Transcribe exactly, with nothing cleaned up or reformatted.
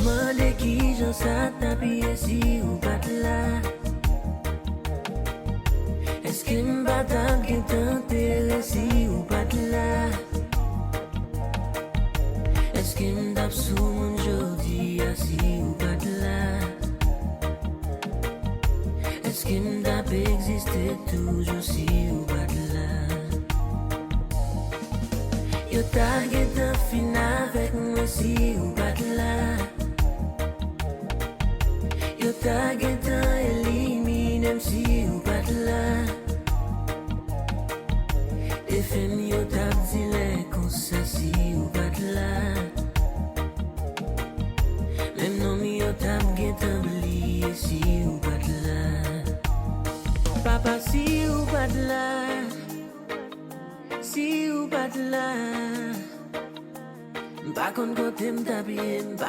Mande kijan sa t ap ye si ou pa t la. Èske m pa t ap gentan tere si ou pa t la? Èske m t ap sou moun jodi a si ou pa t la? Èske m t ap egziste toujou si ou pa t la? Yo ta gentan fin avèk mwen si ou pa t la. Yo ta gentan elimine m si ou pa t la. Defen m yo t ap di lè konsa si ou pa t la. Menm non m yo t ap gentan bliye si ou pa t la. Papa, si ou pa t la, si ou pa t la, m pa konn kote m t ap ye, m pa